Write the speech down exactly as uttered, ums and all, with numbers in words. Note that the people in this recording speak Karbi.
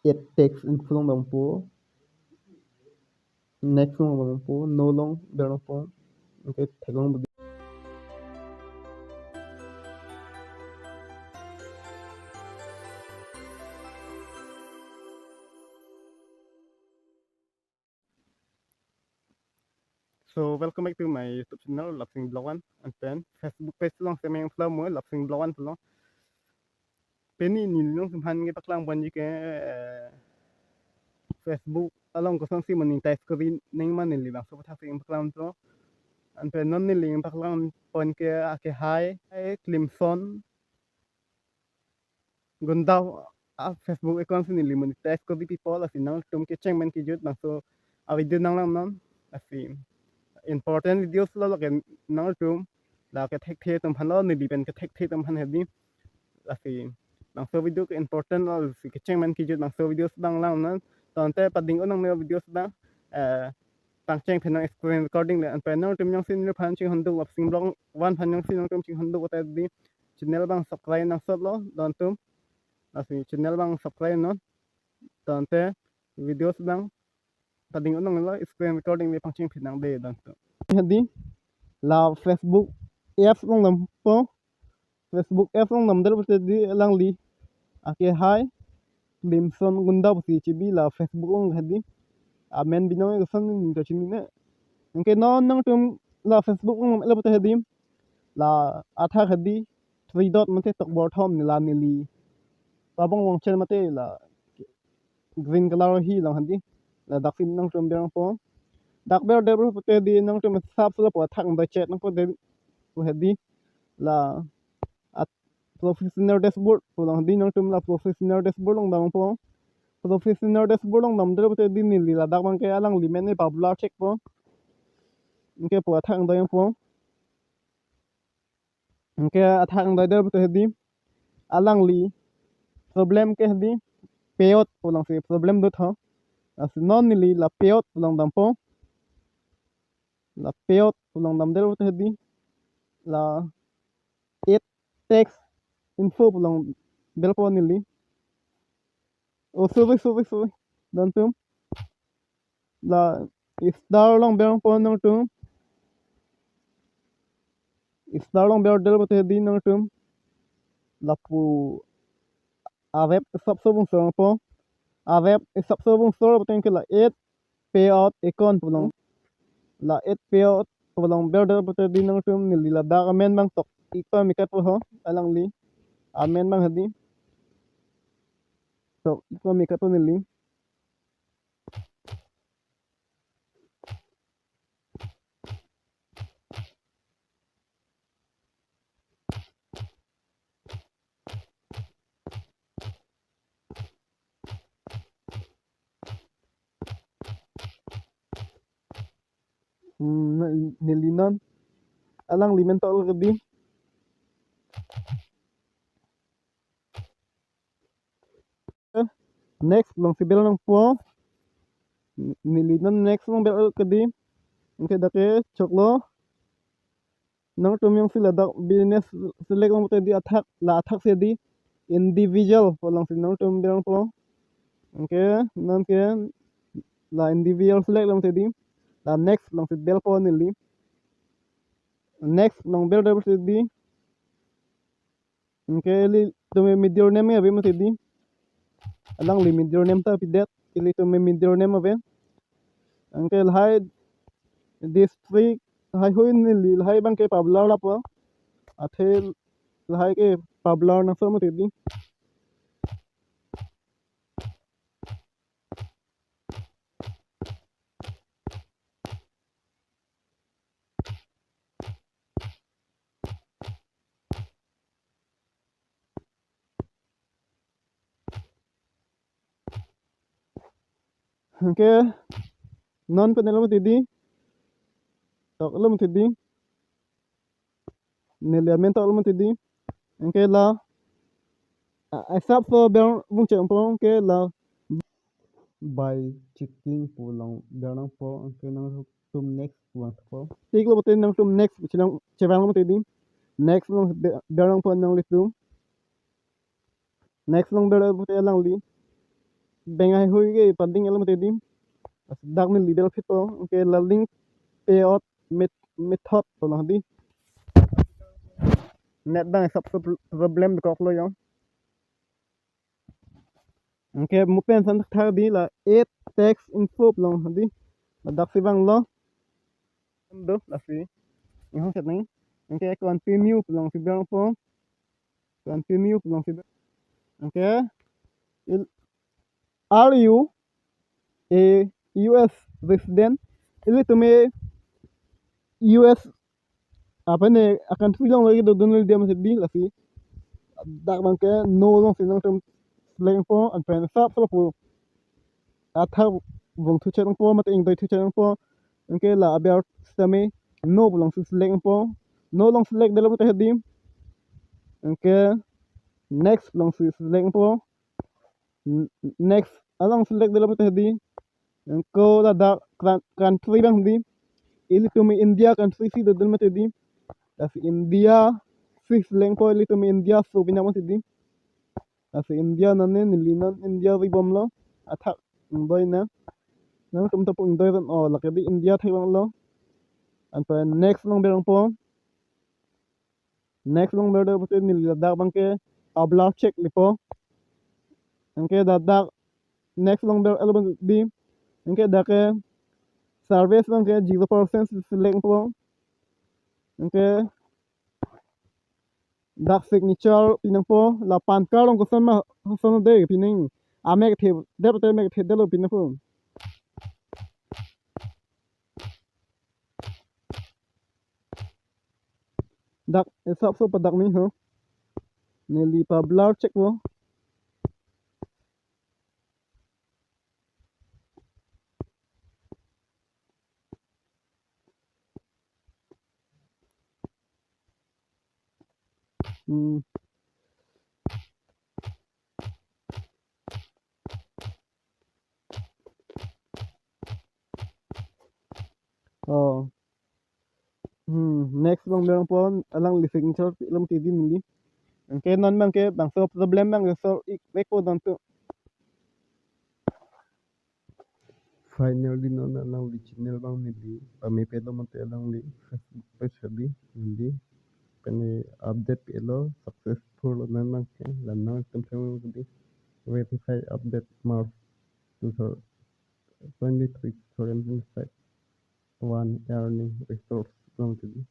add text info along dampo. Next along dampo, no along dampo. Okay, theklong. So welcome back to my YouTube channel, Lapsing Vlog One, and pen Facebook page along si meng follow mo, Lapsing Vlog One follow. Pini neli nangtumphan kepaklang ponji ke, eh, Facebook along kosonsi monetize kori nangma neli bangso aputhak si paklang tho. And pen non neli paklang pon ke akehai, eh, Klimson Gundao a Facebook account si neli monetize kori pipo, lasi nangtum kecheng pen kejut bangso a video nanglang non. Lasi important videos lo, lake nangtum la kethekthe atum aphan lo, neli pen kethekthe atum aphan hedi. Lasi bangso video ke important lo, lasi kecheng pen kejut bangso videos nanglang non. Tangte pading un nangne videos dang, eh, pangcheng phenang screen recording le, and pen nangtum jongsi neliphan chinghon duk, Lapsing Vlog One aphan jongsi nangtum chinghon duk pulote di channel abang subscribe nangsot lo, don atum. Lasi channel abang subscribe non. Tangte videos abang pading un nanglo, screen recording le pangcheng phenang de, don atum. Hedi, la Facebook apps along dampo. Facebook apps along damdet pulote di alangli akehai Klimson Gundao pusi chibi la Facebook along hedi. Amen binong koson ni kachinine. Anke non nangtum la Facebook along damlo pulote hedi, la athak hedi three dot mate tokbor thom ni la neli pabong wangchen mate la green color ahi along hedi. Ladak si nangtum berpo. Dak berdet pulote di nangtum sap sula pu athak bai chet nangpo de pu hedi. La at professional dashboard pu along hedi, nangtum la professional dashboard along dampo. Professional dashboard along damdet pulote di neli ladak abangke alangli amen ne pa-blur chekpo. Anke pu athak bai yangpo. Anke athak bai det pulote hedi, alangli problem ke hedi payout pu along si problem do tho. Lasi non neli la payout pu along dampo. La payout pu along damdet pulote hedi, la add text info pu along belpo neli. Oh, sorry, sorry, sorry. Don atum. La star along berpo nangtum. Star along berdet pulote di nangtum lapu a-web asapso bung sor po. A-web asapso bung sor pulote ke la add payout account pu along. La add payout pu along berdet pulote di nangtum neli ladak amen abang tok-ik pame katpo ho, alangli amen abang hedi. Tok-ik pame katpo neli. Hmm, na, neli non alangli amen tok-ik di. Next along si bel nangpo. Neli non next along bel-ik di. Anke dak ke choklo. Nangtum jongsi ladak business select long pulote di athak, la athak si di individual pu along si nangtum bel nangpo. Anke non ke la individual select long pulote di, la next along si belpo neli. Next along berdet pulote di. Anke ilitum middle name ave mati di. Alangli middle name ta pidet, ilitum middle name ave. Anke lahai district, lahai heihui neli lahai abangke pa-blur lapo. Athe lahai ke pa-blur nangso mati di. Anke non pen lo mati di. Tok lo mati di. Neli amen tok lo mati di. Anke la a-, asapso bel bung chekpo, anke la by checking pu along bel nangpo, anke nangtum next pu vangpo. Tik lo pulote nangtum next pu chenang chevang lo mati di. Next along be-, bel nangpo nanglitum. Next along berdet pulote alangli Bank haihui ke pading alam te dim. Dak neli delapitpo, anke la link payout met-, method pulo hedi. Net abang esap pro-, problem dokoklo jong. Anke mo pen san thakthak hedi, la add tax info pulo hedi. Ladak si vanglo. Do, lasi. Inghong set nang. Anke continue pulo si vangpo. Continue pulo si vang. Anke il-, are you a U S resident? Ilitum U S apa ne a country along lagi dodun le dia masih di lasi. Dak abangke no alongsi nangtum select po, anpen sap sap po. Athak vung thu chetangpo, mate ingdoi thu chetangpo. Anke la aber sitame no alongsi select po. No along select delo te hedi. Anke next alongsi select po. N-, next along select delo te hedi. Anke ladak kran-, country abang hedi. Ilitum India country si dodun mate hedi. Lasi India si select po, ilitum India so pinang mate hedi. Lasi India nane neli non India si bomlo. Athak ingdoi na. Nangtum ta pu ingdoi ran o, lake hedi India thek abanglo. Anpen next along berangpo. Next along berde pute neli ladak abangke ablar check lipo. Anke ladak next along ber along di. Anke dak ke service abangke zero percent select po. Anke dak signature pinangpo, la PAN card along koson ma koson de pinang. Amek the, dep te mek the delo pinangpo. Dak esap so padak ni ho. Neli pa blur check lo. Hmm. Oh. Hmm, next abang berangpo, alangli signature pi alam te hedi neli. Anke non abangke bangso problem abang solve ik vekpo nangtum. Finally non alangli channel abang neli pame pelo mate alangli Facebook page hedi neli. Pene update pelo successful lo non abangke, la nangtum semu hedi. Verify update March two thousand twenty-three, two thousand twenty-five. One earning resource along hedi.